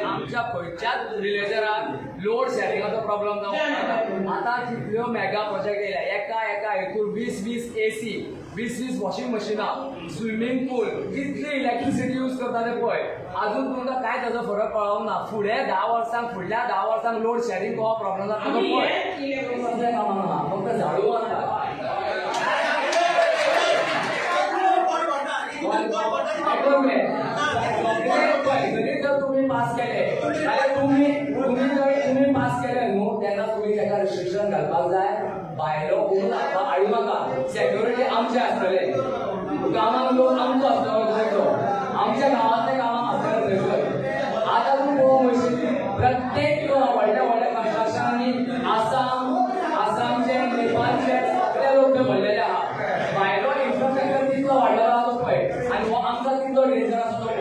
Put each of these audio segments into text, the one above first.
आमच्या खंयच्याच विलेजराक load शेरिंगाचो problem जावंक. आतां कितल्यो मेगा प्रोजेक्ट येयल्या, एका एका हितून 20 20 एसी, 20 20 वॉशिंग मशिनां, स्विमींग पूल, कितली इलेक्ट्रिसिटी यूज करता ते पळय. अजून तुमकां कांय ताजो फरक कळोंक ना. फुडें 10 वर्सांक, फुडल्या 10 वर्सांक लोड शेरिंग कसो प्रॉब्लम जाता तो पळय. कसलें काम आहा? फक्त झाडू मारता. आयकून घे. सगळे जरी जर तुम्ही पास केले जाल्यार, तुम्ही तुम्ही जर तुम्ही पास केले न्हू, तेन्ना तुम्ही ताका रिस्ट्रिक्शन घालपाक जाय. भायलो कोण हाडू नाका. सेक्युरिटी आमचे आसतले. गांवांत लोक आमचो आसतलो थंयसर, आमच्या गांवांतले कामाक आसतले थंयसर. आतां तूं पळोवंक वयशीत, प्रत्येक व्हडल्या व्हडल्या कन्स्ट्रक्शनांनी आसाम, आसामचे, नेपाळचे सगळे लोक थंय भरलेले आहा. भायलो इन्फ्रास्ट्रक्चर कितलो वाडलेलो आहा तो पळय आनी हो आमचो कितलो डेंजर आसा तो पळय.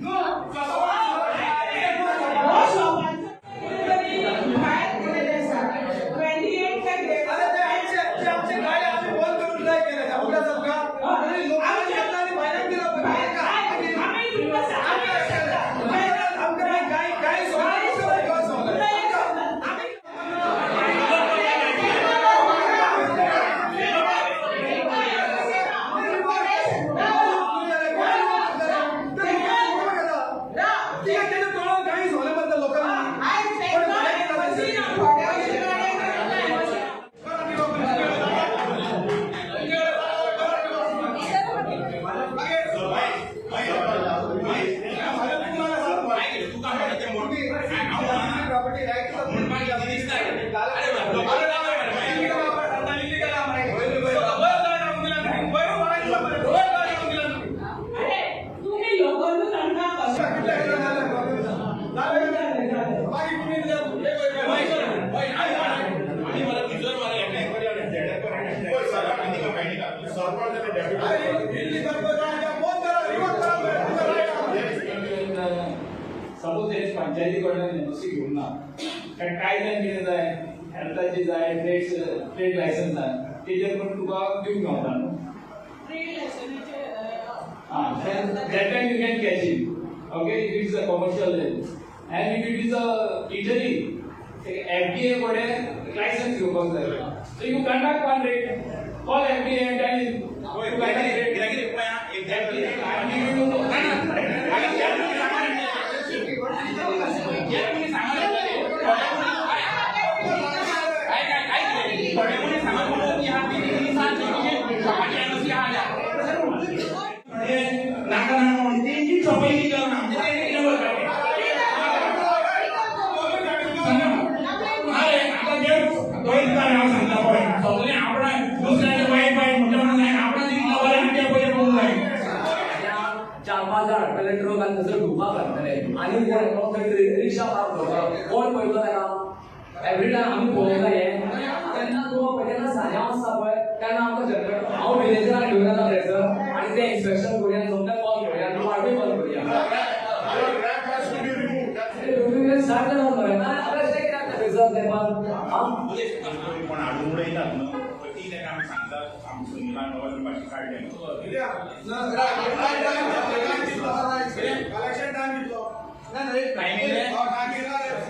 हो, शॉपांचो भायर केलेले आसा 28. अरे, ते आमचे ते आमचे गाडी आम्ही बंद करून ट्राय केले उद्या तुमकां आणि लोकांनी घेतला आणि भायल्यान दिला. आमी तुमकां आमकां काय काय सोडलं. आमी काही सोडलं म्हणतात लोकांनी. आयज थोड्या वर्सां. Property right. अरे, तुम्ही लोकांना तांकां कशें सपोज हे पंचायती कडल्यान एनओसी घेवंक ना, कारण कायद्यान कितें जाय, हेल्थाची जाय, ट्रेड ट्रेड लायसन्स जाय, तेजेर पण तुका दिवंक गावता न्हू. Trade लायसनाचे. Ah, then that time you can catch it. Okay, if it is a commercial level. And if it is a eatery, FDA कडे लायसन्स घेवपाक जाय. So you conduct one raid, call FDA and tell him to conduct raid. FDA, and you will know. नाका नाका म्हणून तेंची शॉपां illegal ना, आमचे तेंचे कितें करपाचें? अरे, आतां ते गोंयकार, हांव सांगता पळय, सगळें आपणाक दुसऱ्याचें वायट वायट म्हणटा म्हणून जायना. आपणाक जितलें बरें आहा तें पयलें पळोवंक जाय. चार पांच जाण हाडटले ट्रक आनी थंयसर धुवपाक घालतले आनी कोण येतलो थंय रिक्षा पार्क करतलो? कोण पळयतलो ताका? एवरी टायम आमी पळोवंक जाय हें. तेन्ना तूं पळय, तेन्ना सांज्यांव आसता पळय, तेन्ना आमकां जनरेटर हांव विलेजराक घेवन येता थंयसर आनी तें इन्स्पेक्शन करुया आनी सोमतें कॉल करुया आनी पार्टूय बंद करुया. स्टार्ट जाता मरे ना. अशें कित्याक थंयसर तेंपार आं? कोण हाडून उडयतात न्हू, ती ताका आमी सांगतात. आमी सुनिलान बाबा भाशे काडलें. कलेक्शन टायम कितलो? टायमींग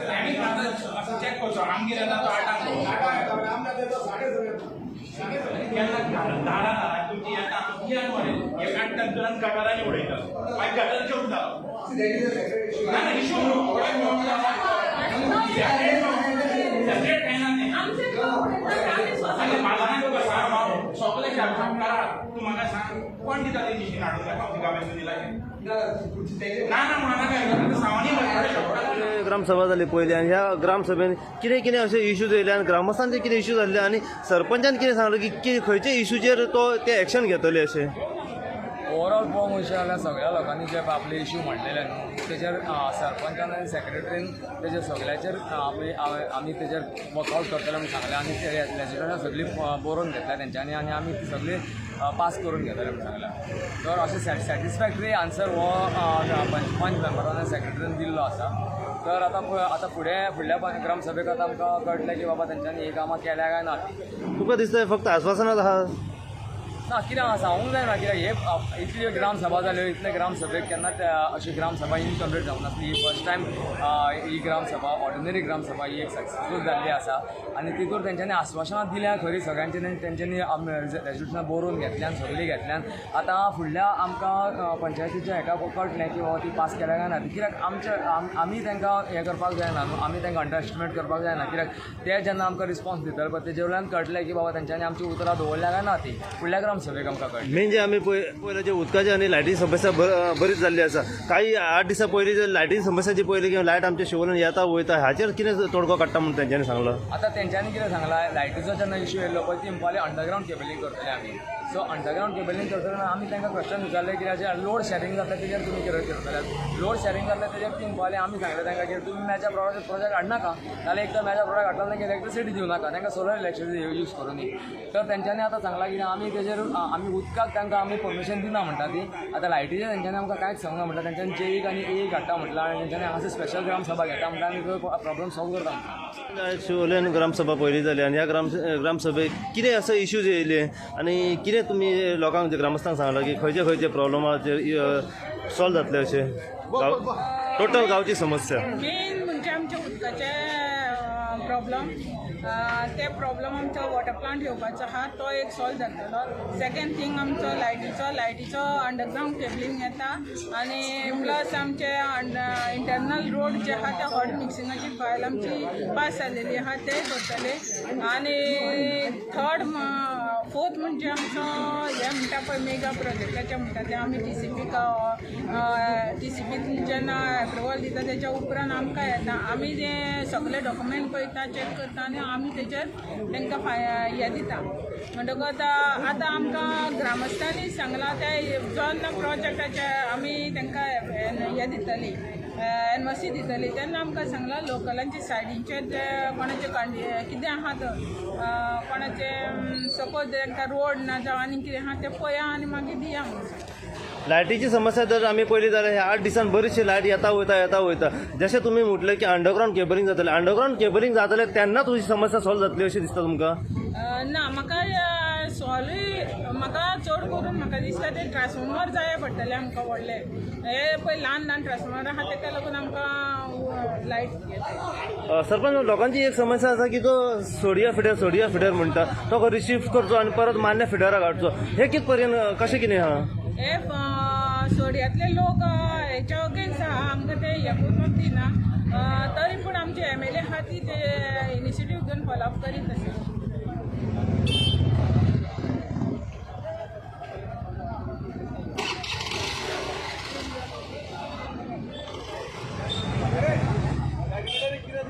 टायमींग असो चॅक करचो. आमगेर येता तो 8आंक. आमकां तेचो 7:30. केन्ना दारां ना तुमची येता, येत मरे, हे काडटात, तुरंत गटारांनी उडयतात, मागीर गटार चोक जाता. ना ना, इशू न्हू, सेपरेट काय ना तें. आमचे आमी स्वता आनी बाजारांत तुका सांग, हांव सगळे शार्पान करा. तूं म्हाका सांग, कोण दिता ती मिशीन हाडून ताका गांवां सुनिलाचें? ना ना म्हणा नाका, सामान्य शॉर्टाक. ग्रामसभा जाली पयली आनी ह्या ग्रामसभेन कितें कितें अशे इश्यूज येयले आनी ग्रामस्थांचे कितें इश्यू जाल्ले आनी सरपंचान कितें सांगलें की की खंयचे इश्यूचेर तो ते एक्शन घेतले अशें? ओवरऑल पळोवंक वयशे जाल्यार सगळ्या लोकांनी जे आपले इश्यू मांडलेले न्हू, तेजेर सरपंचान आनी सेक्रेटरीन तेजेर सगळ्याचेर आमी आमी तेजेर वर्कआउट करतले म्हणून सांगलें आनी ते रेजिडंटां सगळीं बरोवन घेतल्या तेंच्यांनी आनी आमी ती सगळी पास करून घेतले म्हूण सांगलां. तर अशें सॅटिस्फॅक्टरी आन्सर हो पंच मेंबरान आनी सेक्रेटरीन दिल्लो आसा. तर आतां पळय, आतां फुडें फुडल्या ग्रामसभेक आतां आमकां कळटलें की बाबा तेंच्यांनी ही कामां केल्या काय ना ती. तुका दिसता फक्त आश्वासनाच आहा? ना, कित्याक आहा सांगूंक जायना, कित्याक हे इतल्यो ग्रामसभा जाल्यो, इतले ग्रामसभेक केन्नाच अशी ग्रामसभा इनकम्प्लीट जावंक नासली. ही फर्स्ट टायम ही ग्रामसभा, ऑर्डिनरी ग्रामसभा ही एक सक्सेसफूल जाल्ली आसा आनी तितूर तेंच्यांनी आस्वासनां दिल्या खरी सगळ्यांची. तेंच्यांनी रेजोल्युशनां बरोवन घेतल्यान, सगळीं घेतल्यान. आतां फुडल्या आमकां पंचायतीच्या हेका कळटलें की बाबा ती पास केल्या काय ना ती. कित्याक आमचे आमी तांकां हें करपाक जायना न्हू, आमी तांकां अंडर एस्टिमेट करपाक जायना, कित्याक ते जेन्ना आमकां रिस्पॉन्स दितले पळय तेजे वयल्यान कळटलें की बाबा तेंच्यांनी आमची उतरां दवरल्या काय ना ती. फुडल्या ग्रामसभेक आमकां कळटलें. मेन जे आमी पळयलें जे उदकाची आनी लायटी समस्या बरीच जाल्ली आसा. काही 8 दिसां पयलीं जे लायटी समस्या जी पळयली की लायट आमच्या शिवोलेन येता वयता, हाचेर कितें तोडगो काडटा म्हूण तेंच्यांनी सांगलां? आतां तेंच्यांनी कितें सांगलां, लायटीचो जेन्ना इशू येयल्लो पळय, ती म्हणपाली अंडरग्रावंड केबलींग करतले आमी. सो अंडरग्रावंड केबलींग करतना आमी तांकां क्वेश्चन विचारलें कित्याचेर लोड शॅरींग जातलें तेजेर तुमी कितें करतले? लोड शॅरींग जातलें तेजेर ती म्हणपाली, आमी सांगलें तांकां की तुमी मॅजा प्रोजेक्ट हाडनाका, नाल्यार एक तर मॅजा प्रोजेक्ट हाडटा तांकां इलेक्ट्रिसिटी दिवं नाका, तांकां सोलर इलेक्ट्रिसिटी यूज करूं. तर तेंच्यांनी आतां सांगलां की आमी तेजेर आमी उदकाक तांकां आमी परमिशन दिना म्हणटा ती. आतां लायटीचें तेंच्यांनी आमकां कांयच सांगना म्हणटा. तेंच्यांनी जेईक आनी एईक हाडटा म्हटलां आनी तेंच्यांनी हांगासर स्पेशल ग्रामसभा घेता म्हणटा आनी प्रॉब्लम सॉल्व करता म्हणटा. शिवोलेन ग्रामसभा पयली जाली आनी ह्या ग्रामसभेक कितें असो इश्यूज येयले आनी कितें तुमी लोकांक ग्रामस्थांक सांगलां की खंयचे खंयचे प्रॉब्लमाचेर सॉल्व जातले अशें टोटल गांवची समस्या? मेन म्हणजे आमच्या उदकाचे प्रॉब्लम, ते प्रॉब्लम आमचो वॉटर प्लांट येवपाचो आहा तो एक सॉल्व जातलो. सेकंड थींग आमचो लायटीचो अंडरग्रावंड केबलींग येता आनी प्लस आमचे इंटरनल रोड जे आहा ते हॉट मिक्सिंगाची फायल आमची पास जालेली आहा ते करतले. आनी थर्ड फोर्थ म्हणजे आमचो हें म्हणटा पळय मेगा प्रोजेक्टाचें म्हणटा तें आमी टीसीपी जेन्ना एप्रुवल दिता तेच्या उपरांत आमकां येता, आमी ते सगळे डॉक्युमेंट पळयता, चॅक करता आनी आमी तेचेर तांकां हें दिता. म्हणटकच आतां आमकां ग्रामस्थांनी सांगलां ते जेन्ना प्रोजेक्टाचे आमी तांकां हें दितली, एनओसी दितली, तेन्ना आमकां सांगलां लोकलांचे सायडीचेर ते कोणाचे कितें आहा तो कोणाचे सपोज तांकां रोड ना जावं आनी कितें आहा तें पळया आनी मागीर दिया म्हणून. लायटीची समस्या जर आमी पळयली जाल्यार ह्या 8 दिसान बरीचशी लायट येता वयता येता वयता. जशें तुमी म्हटलें की अंडरग्रावंड केबलींग जातलें, अंडरग्रावंड केबलींग जातलें तेन्ना तुजी समस्या सॉल्व जातली अशें दिसता तुमकां? ना, म्हाका सॉल्वूय म्हाका चड करून म्हाका दिसता ते ट्रान्सफॉर्मर जाय पडटले आमकां व्हडले. हे पळय ल्हान ल्हान ट्रान्सफॉर्मर आहा तेका लागून आमकां लायट येता. सरपंच, लोकांची एक समस्या आसा की तो सोडिया फिडर म्हणटा तो रिशीव करचो आनी परत मान्य फिडराक हाडचो, हे कित पर्यंत कशें कितें आहा? हे सोडयांतले लोक हेच्या अगेन्स्ट आहा, आमकां ते हें करूंक दिना, तरी पूण आमचे एमएलए आहा ती ते इनिशिएटीव घेवन फॉलोअप करीत आसा. कितें